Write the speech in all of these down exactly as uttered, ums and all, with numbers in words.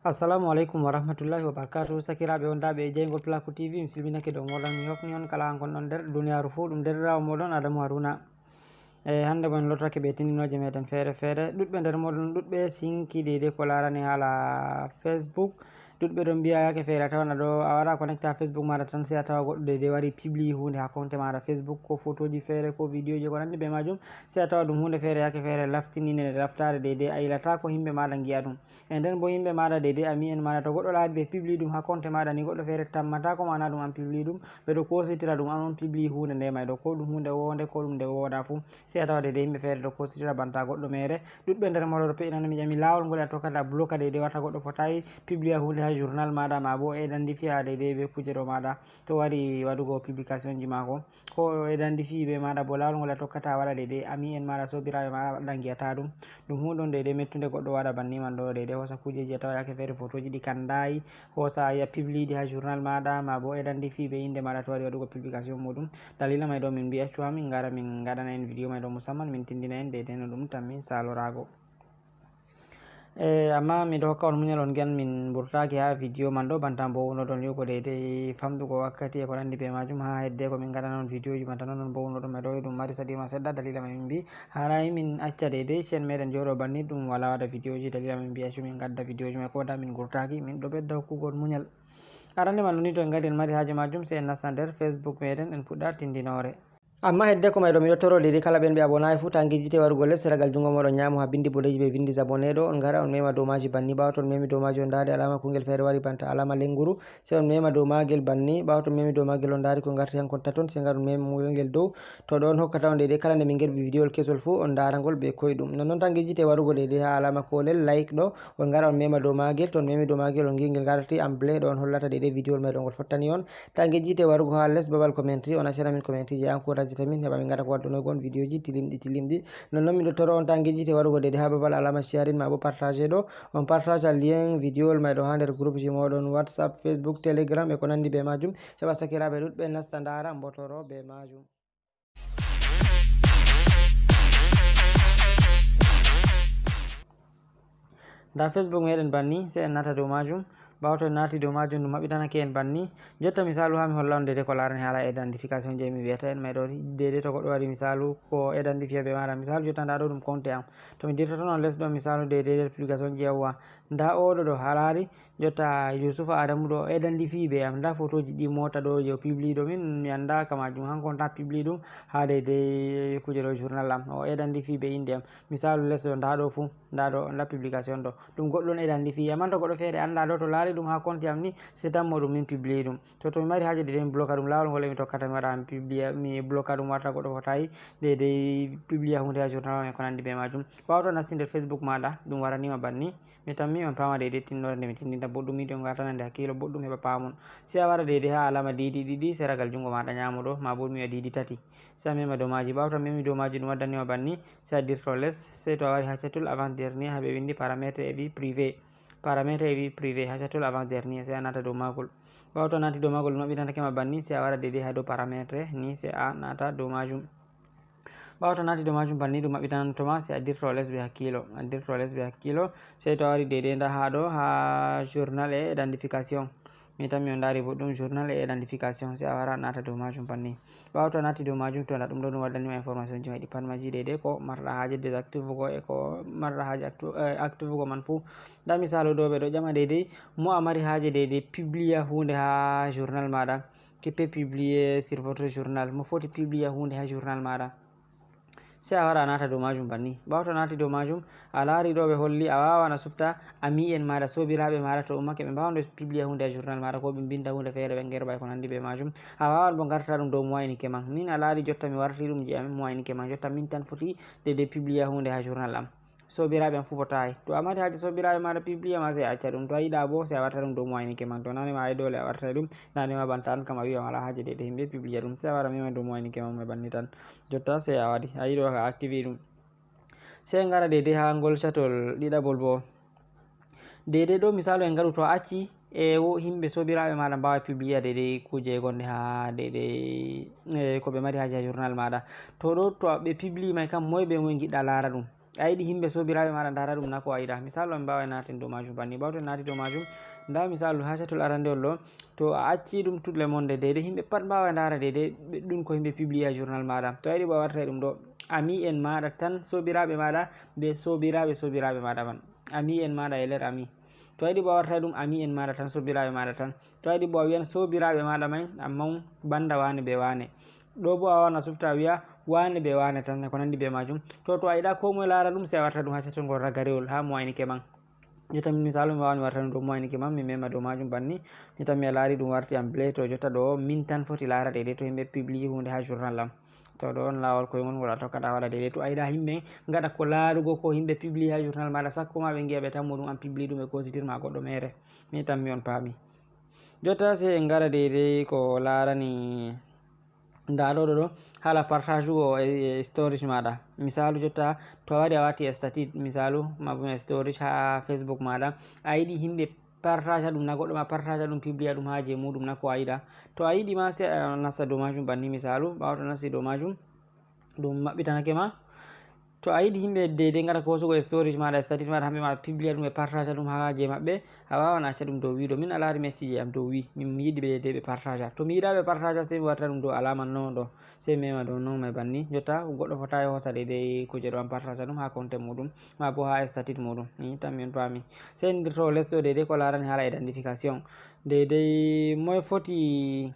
Assalamu aleykum wa rahmatullahi wa barakatuh. Sakiraaɓe wondaaɓe e jeyngol Pulaaku T V, mi silminake dow mooɗon, mi hofni on kala an gonɗon nder duniyaaru fuu. Ɗum deerɗiraawo mooɗon Adamu Haruna. E hannde mo en lortake ɓe tindinooje meɗen feere feere. Ɗuɗɓe nder mooɗon, ɗuɗɓe sinki deydey ko laarani haala Facebook. Ɗuɗɓe ɗon mbiya yaake feere a tawan a ɗo a waɗa connecté ha Facebook maaɗa tan, sey a tawa goɗɗo deydey wari publie huunde ha compte maaɗa Facebook, ko photoji feere, ko vidéoji, ko nanndi be maajum. Sey a tawa ɗum huunde feere yaake feere laftini nde laftaare deydey a yilata ko yimɓe maaɗa ngi'a ɗum. E nden bo yimɓe maaɗa deydey ami en maaɗa, to goɗɗo laari ɓe publie ɗum ha compte maaɗa ni, goɗɗo feere tammata ko maana ɗum an publie ɗum, ɓe ɗo kositira ɗum an on publie huunde nde may ɗo, ko ɗum huunde woonde, ko ɗum nde wooɗa fuu. Sey a tawa deydey yimɓe feere ɗo kositira banta goɗɗo meere. Ɗuɗɓe nder mooɗon ɗo pe'inana mi ƴami laawol ngol a tokkata bloka deydey warta goɗɗo fotayi publia huunde ha journal maaɗa, ma bo identifia deydey be kuuje ɗo maaɗa. To wari waɗugo publication ji maako, ko o identifie be maaɗa, bo laawol ngol a tokkata a waɗa deydey ami en maaɗa, soobiraaɓe maaɗa, waɗa ngiyata ɗum. Ɗum huunde on deydey mettunde goɗɗo waɗa banni man ɗo, deydey hoosa kuujeji a tawa yaake feere photoji ɗi kandayi, hoosa ya publie ɗi ha journal maaɗa, ma bo identifie be innde maaɗa to wari waɗugo publication muuɗum. Dalila may ɗo min mbi'a accu ha min ngara min ngaɗana en vidéo may ɗo musamman, min tindina en deydey no ɗum tammi saaloraago. E amma miɗo hokka on muñal on ngi'an min mburtaaki ha vidéo man ɗo, bantan bo wonodon yi'ugo deydey famɗugo wakkati e ko nanndi be maajum. Ha hedde ko min ngaɗana on vidéoji bantan non, non bo wonodon may ɗo ɗum mari saɗirma seɗɗa, dalila may min mbi haray min acca deydey chaîne meɗen jooɗo banni ɗum wala waɗa vidéoji, dalila may min mbi accu min ngadda vidéoji may ko da min ngurtaaki, min ɗo ɓedda hokkugo on muñal. Arande man ɗo ni to en ngari en mari haaje maajum sey en nasta nder Facebook meɗen en puɗɗa tindinoore. Amma hedde ko may ɗo miɗo toro deydey kala ɓen ɓe abonayi fuu ta ngejjite warugo les seragal junngo mooɗon nyaamo ha binndi boɗeeji ɓe vinndi abonné ɗo, on ngara on mema dow maaji banni. Ɓaawo to on memi dow maaji on ndaari alama kungel feere wari banta alama lenguru, sey on mema dow maagel banni. Ɓaawo to on memi dow maagel on ndaari ko ngarti hankon taton, sey ngar on mema ngel dow. To ɗo on hokkata on deydey kala nde min ngerbi vidéowol kesol fuu on ndaara ngol be koyɗum. Nonnon ta ngejjite warugo deydey ha alama koolel like ɗo, on ngara on mema dow maagel. To on memi dow maagel on ngi ngel ngarti en bleu ɗo on hollata deydey vidéowol may ɗo ngol fottani on. Ta ngejjite warugo ha les babal commentary, on accana min commentary je encourageta min heɓa min ngaɗa ko waddunoygo on vidéoji tilimɗi tilimɗi. Nonnon miɗo toro on ta ngejjite warugo deydey ha babal alama sharing ma bo partage ɗo, on partage lien vidéowol may ɗo ha nder groupe ji mooɗon WhatsApp, Facebook, Telegram e ko nanndi be maajum, heɓa sakiraaɓe ɗuɗɓe nasta ndaara mbotoro be maajum. Nda Facebook meɗen banni, sey en naata dow maajum. Ɓaawo to en naati dow maajum, ɗum maɓɓitanake en banni. Jotta misaalu, haa mi holla on deydey ko laarani haala identification je mi wi'ata en may ɗo. Deydey to goɗɗo waɗi misaalu, ko identifié be maaɗa. Misaalu, jotta nda ɗo ɗum compte am. To mi dirtoto non les ɗo, misaalu, deydey nder publication ji, yawwa. Nda oɗo ɗo, a laari, jotta Yusufa Adamu ɗo, identifié be am. Nda photoji ɗi moota ɗo, yo publié ɗo. Min mi annda ka maajum, hanko on tan publié ɗum haa deydey kuuje ɗo journal am. O identifié be innde am. Misaalu, les ɗo, nda ɗo fuu, nda ɗo, nda publication ɗo. Ɗum goɗɗo on identifié. Amma to goɗɗo feere annda ɗo, to laari ɗum haa compte am ni, sey tammo ɗum min publié ɗum. To, to mi mari haaje deydey mi bloka ɗum, laawol ngol mi tokkata mi waɗa mi publia, mi bloka ɗum warta goɗɗo fotayi deydey publia huunde haa journal am e ko nanndi be maajum. Ɓaawo to a nasti nder Facebook maaɗa, ɗum waranima banni. Mi tammi on paama deydey tinnoore nde mi tindinta boɗɗum, mi yiɗi on ngartana nde hakkiilo boɗɗum heɓa paamon. Sey a wara deydey haa alama diidi ɗiɗi seragal junngo maaɗa nyaamo ɗo, ma bo mi wi'a diidi tati. Sey a mema dow maaji. Ɓaawo to a memi dow maaji ɗum waddanima banni, sey a dirto les. Sey to a wari haa catul avant dernier haa ɓe winndi paramètre et vie privée. Paramètre et vie privée haa catul avant dernier, sey a naata dow maagol. Ɓaawo to a naati dow maagol ɗum maɓɓitantake ma banni, sey a wara deydey haa dow paramètre ni, sey a naata dow maajum. Ɓaawo to a naati dow maajum banni ɗum maɓɓitananto ma, sey a dirto les be hakkiilo, a dirto les be hakkiilo. Sey to a wari deydey nda haa ɗo, haa journal et identification. Mi tammi on ndaari boɗɗum, journal et identification, sey a wara a naata dow maajum banni. Ɓaawo to a naati dow maajum, to nda ɗum ɗo ɗum waddanima information ji may ɗi pat maaji deydey ko marɗa haaje désactivugo e ko marɗa haaje actu-, eh, activugo man fuu. Nda misaalu ɗo ɓe ɗo ƴama deydey mo a mari haaje deydey publia huunde haa journal maaɗa. Qui peut publier sur votre journal? Mo foti publia huunde haa journal maaɗa. Sey a wara a naata dow maajum banni. Ɓaawo to a naati dow maajum, a laari ɗo ɓe holli a waawan a sufta ami en maaɗa, soobiraaɓe maaɗa, to ummake ɓe mbaawan ɓe publia huunde haa journal maaɗa, ko ɓe mbinnda huunde feere ɓe ngerɓa e ko nanndi be maajum. A waawan bo ngartata ɗum dow moyenne ke man. Min a laari jotta mi warti ɗum je amin moyenne ke man. Jotta min tan foti deydey publia huunde haa journal am. Soobiraaɓe am fuu potaayi. To a mari haaje soobiraaɓe maaɗa publia ma, sey a acca ɗum. To a yiɗa bo, sey a warta ɗum dow moyenne ke man. To nane ma ay doole a warta ɗum. Nane ma banta an kam a wi'a a walaa haaje deydey himɓe publia ɗum. Sey a wara mema dow moyenne ke man may banni tan. Jotta sey a waɗi. A yiɗi a activé ɗum. Sey en ngara deydey haa ngol catul ɗiɗaɓol bo. Deydey ɗo misaalu en ngaɗu to a acci e wo himɓe soobiraaɓe maaɗa mbaawa publia deydey kuuje gonɗe haa deydey, eh, ko ɓe mari haaje haa journal maaɗa. To ɗo to ɓe publie may kam moye be moye ngiɗɗa laara ɗum. A yiɗi himɓe sobiraɓe maɗa ndara ɗum na ko a yiɗa. Misalu, on mbawa natin dow majum banni. Ɓawto nati dow majum, nda misalu ha catul arandewol ɗo, to a acci ɗum tout le monde, dede himɓe pat mbawa ndara dede ɓe ɗum ko himɓe publia journal maɗa. To a yiɗi bo a warta ɗum ɗo ami en maɗa tan, sobiraɓe maɗa be sobiraɓe sobiraɓe maɗa man. Ami en maɗa e ler ami. To a yiɗi bo a warta ɗum ami en maɗa tan, sobiraɓe maɗa tan. To a yiɗi bo a wiyan sobiraɓe maɗa may, amma banda wane be wane. Ɗo bo a wawan a sufta a wiya wane be wane tan, ko nandi be majum. To, to a yiɗa ko moye lara ɗum, se a warta ɗum ha settingol ragarewol ha mo aynike man. Jotta min misalu mi wawan mi warta ɗum ɗo mo aynike man, mi mema dow majum banni. Mi tan mi a lari ɗum warti am ble, to jotta ɗo min tan foti lara dede to himɓe publie hunde ha journal am. To ɗo on lawol koyngol ngol a tokkata waɗa dede. To a yiɗa himɓe gaɗa ko larugo ko himɓe publie ha journal maɗa, sakko ma ɓe giya ɓe tan muɗum an publie ɗum e kositir ma goɗɗo mere. Mi tan mi on paami. Jotta se en gara dede ko larani nda ɗo ɗo ɗo, hala partage ugo e, e stories maɗa. Misalu jotta to a wari a wati e statit, misalu, ma bo e stories ha Facebook maɗa, a yiɗi himɓe partage ɗum na goɗɗo ma partage ɗum, publia ɗum ha je muɗum na ko a yiɗa. To a yiɗi ma se a nasta dow majum banni, misalu, ɓawo to nasti dow majum, ɗum maɓɓitanake ma. To a yiɗi himɓe dede ngara kosugo e stories maɗa, e statit maɗa, hamɓe ma publia ɗum e partage ɗum ha je maɓɓe, a wawan a acca ɗum dow wi ɗo. Min a lari message am dow wi, min mi yiɗi ɓe dede ɓe partage. To mi yiɗa ɓe partage, se mi warta ɗum dow alama non ɗo, se mi mema dow non mai banni. Jotta goɗɗo fota e hosa dede kuje ɗo an partage ɗum ha compte muɗum, ma bo ha statit muɗum. Mi tan mi on paami. Se en dirto les ɗo dede ko larani hala identification. Dede moye foti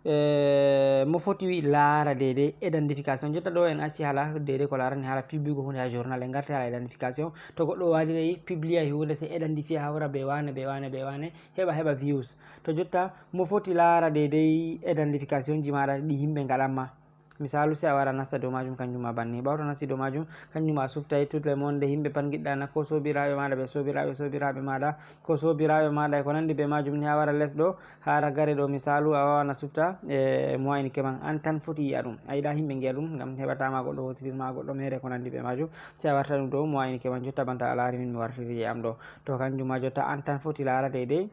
Eh, mo foti wi laara dede identification. Jotta ɗo en acci hala dede ko larani hala publigo hunde ha journal, en garti hala identification. To goɗɗo wadi publia hunde se identifia hawra be wane, be wane, be wane, heɓa, heɓa views. To jotta mo foti laara dede identification ji maɗa ɗi himɓe ngaɗanma. Misalu se a wara nasta dow majum kanjum ma banni. Ɓawto nasti dow majum kanjum ma a sufta tout le monde, himɓe pat giɗɗa na ko sobiraɓe maɗa, be sobiraɓe, sobiraɓe maɗa, ko sobiraɓe maɗa e ko nandi be majum ni, a wara les ɗo, ha ragare ɗo, misalu, a wawan a sufta, e, mo aynike man, an tan foti yi'a ɗum. A yiɗa himɓe gi'a ɗum, ngam heɓata ma goɗɗo hotitir ma goɗɗo mere ko nandi be majum. Se a warta ɗum ɗo mo aynike man, jotta banta a lari min mi wartiri e am ɗo. To kanjum ma jotta an tan foti lara dede.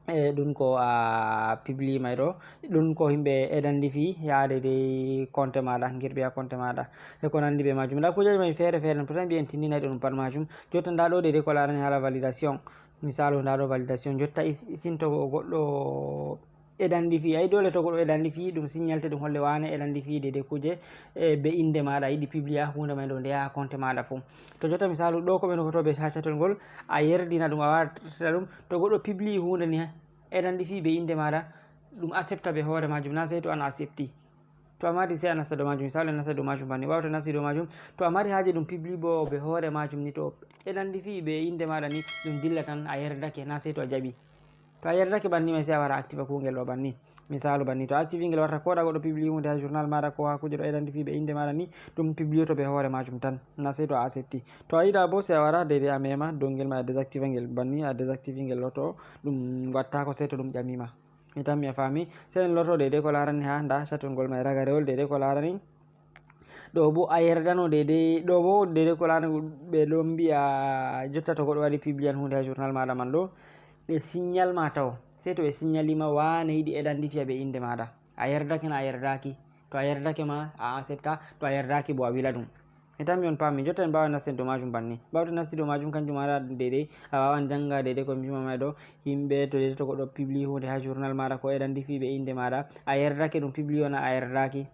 E ɗum ko a publie may ɗo, ɗum ko himɓe edandifi yaade dey compte maɗa, girbi ha compte maɗa e ko nandi be majum. Nda kujeji may fere fere, ɗum to tan mbiyen tindinay ɗum pat majum. Jotta nda ɗo dede ko larani hala validation. Misalu, nda ɗo validation. Jotta is-, isin to goɗɗo edandifi, ay dole to goɗɗo edandifi, ɗum signalte, ɗum holle wane edandifi dede kuje, e, be inde maɗa, yiɗi publia hunde may ɗo ndeya compte maɗa fu. To jotta misalu ɗo ko ɓe no foto be ha catel ngol, a yerdina ɗum, a wartira ɗum. To goɗɗo publie hunde ni, edandifi be inde maɗa, ɗum accepta be hoore majum, na sey to an accepti. To a mari sey a nasta dow majum, misalu a nasta dow majum banni, ɓawto nasti dow majum, to a mari haje ɗum publie bo be hoore majum ni, to edandifi be inde maɗa ni, ɗum dilla tan, a yerdake, na sey to a jaɓi. To a yerdake banni mai, sey a wara activa kungel ɗo banni. Misalu banni, to a activi ngel warta ko da goɗɗo publie hunde ha journal maɗa ko ha kuje ɗo edandifi be inde maɗa ni, ɗum publioto be hoore majum tan, na sey to a accepti. To a yiɗa bo sey a wara dede a mema dow ngel mai a désactiva ngel banni, a désactivi ngel ɗo to ɗum wattako sey to ɗum ƴamima. Mi tammi a fami. Sey en lorto dede ko larani ha nda satungol mai ragarewol dede ko larani. Ɗo bo a yerdano dede, ɗo bo dede ko larani ɓe ɗon mbi'a jotta to goɗɗo waɗi publian hunde ha journal maɗa man ɗo, ɓe signal ma taw. Sey to ɓe signalima wane yiɗi edandifiya be inde maɗa. A yerdake na a yerdaki. To a yerdake ma, a accepta. To a yerdaki bo, a wila ɗum. Mi tammi on paami. Jotta en mbawan nasten dow majum banni. Ɓawto nasti dow majum kanjum ara dede, a wawan janga dede ko mbima ma ɗo. Yimɓe to dede to goɗɗo publie hunde ha journal maɗa ko edandifi be inde maɗa, a yerdake ɗum publie on, a yerdaki.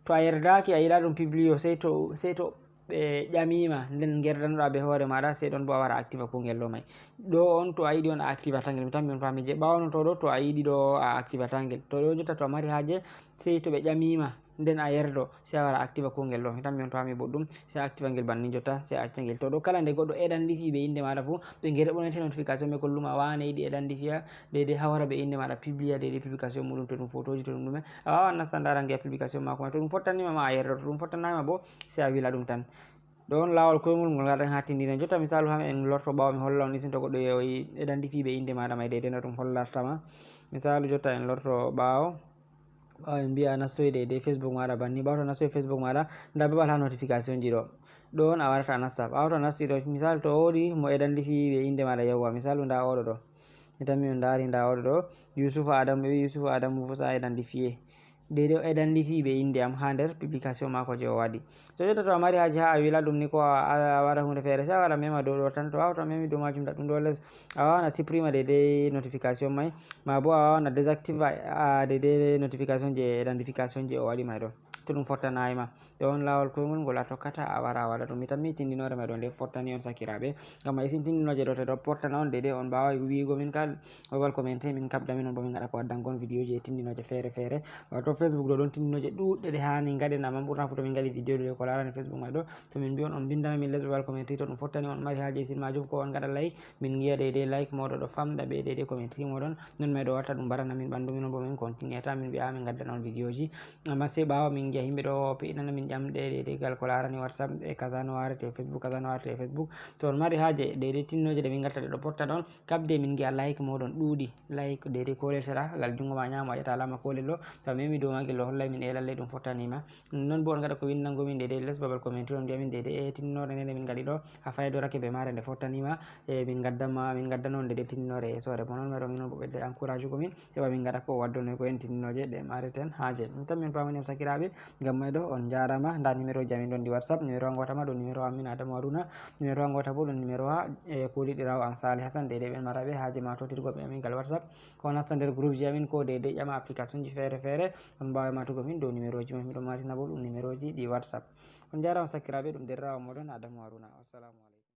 To a yerdaki, a yiɗa ɗum publie, sey to, sey to ɓe ƴamima, nden gerdanoɗa be hoore maɗa, sey ɗon bo a wara activa kungel ɗo mai. Ɗo on to a yiɗi on a activata ngel. Mi tammi on paami je ɓawono to ɗo, to a yiɗi ɗo a activata ngel. To ɗo jotta to a mari haje, sey to ɓe ƴamima, nden a yerdo, sey a wara activa kungel ɗo. Mi tammi on paami boɗɗum, sey a activa ngel banni jotta, sey a acca ngel. To ɗo kala nde goɗɗo edandifi be inde maɗa fu, ɓe ngere ɓonete notification ɓe kolluma wane yiɗi edandifiya, dede hawra be inde maɗa publia dede publication muɗum, to ɗum photoji, to ɗum ɗume. A wawan nasta ndara ngeya publication mako mai. To ɗum fottanima ma a yerdo, to ɗum fottanama bo, sey a wila ɗum tan. Ɗo on lawol koyngol ngol ngaɗen ha tindine. Jotta misalu hami en lorto ɓawo mi holla on isin to goɗɗo yewoyi edandifi be inde maɗa mai dede no ɗum hollartama. Misalu jotta en lorto ɓawo. Ɓawo en mbiya nastoyde e Facebook maɗa banni. Ɓawto nastoy Facebook maɗa, nda babal ha notification ji ɗo. Ɗo on a warata a nasta. Ɓawto a nasti ɗo, misal to wodi mo edandifi be inde maɗa yewwa. Misalu nda oɗo ɗo. Mi tammi on ndari nda oɗo ɗo. Yusufa Adamu, ɓe wi Yusufa Adamu Fusa edandifiye. Deydey o identifie ɓe innde am haa nder publication maako je o waɗi. So jotta to a mari haaji haa a wila ɗum ni ko a, a, a waɗa huunde feere, se a waɗa mema dow ɗo tan, to a, to a memi dow majum, nda ɗum ɗo les, a wawan a supprima deydey notification may, ma bo a wawan a désactive a, a deydey notification je identification je o waɗi may ɗo, to ɗum fottanayi ma. Ɗo on laawol koyngol ngol a tokkata, a wara a waɗa ɗum. Mi tammi tindinoore may ɗo nde fottani on sakiraaɓe, ngam a isin tindinooje ɗo, to ɗo fottana on deydey on mbaaway wi'igo min ka babal commentaire, min kaɓda min on bo min ngaɗa ko waddango on vidéo ji e tindinooje feere feere. Wato Facebook ɗo ɗon tindinooje ɗuuɗɗe ɗe haani ngaɗen, ammaa ɓurna fu to min ngaɗi vidéo ɗo ko laarani Facebook may ɗo, to min mbi on on mbindana min les babal commentaire to ɗum fottani on mari haaje isin majum, ko on ngaɗa like, min ngi'a deydey like mooɗon ɗo famɗa be deydey commentaire mooɗon, non may ɗo watta ɗum mbarana min ɓandu min on bo min continuer ta min mbi'a min ngaddana on vidéo ji. Ammaa sey ɓaawo min ngi'a himɓe ɗo pe'inana min ƴamɗe deydey gal ko laarani WhatsApp e kaza no warete Facebook, kaza no warete Facebook. To on mari haaje deydey tindinooje ɗe min ngatta ɗe ɗo fottana on, kaɓde min ngi'a like mooɗon ɗuuɗi, like deydey koolel sera gal jungo ma nyaamo a ƴetta alaama koolel ɗo, to a memi dow maagel ɗo hollay min e lalley ɗum fottani ma. Non bo on ngaɗa ko winndango min deydey les babal commentaire on mbi'a min deydey e tindinoore nde nde min ngaɗi ɗo a faydorake be maare nde fottani ma, e min ngaddan ma, min ngaddan on deydey tindinoore yeesoore. Bo non may ɗo min on bo ɓedde encourage ugo min heɓa min ngaɗa ko waddonoy ko en tindinooje ɗe mareten haaje. Min tan min paamani on sakiraaɓe, ngam may ɗo on njaarama. Nda numéro ji amin ɗon ɗi WhatsApp, numéro wa ngoota ma ɗon numéro wa min Adamu Haruna, numéro wa ngoota bo ɗon numéro wa e kuuliɗiraawo am Sali Hassan, deydey ɓen maraɓe haaje ma totirgo ɓe amin gal WhatsApp. Ko on nasta nder groupe ji amin ko deydey ƴama application ji feere feere, on mbaawa matugo min dow numéro ji ma. Miɗo matina bo ɗum numéro ji ɗi WhatsApp. On njaarama sakiraaɓe, ɗum derraawo mooɗon Adamu Haruna. Wassalamu aleykum.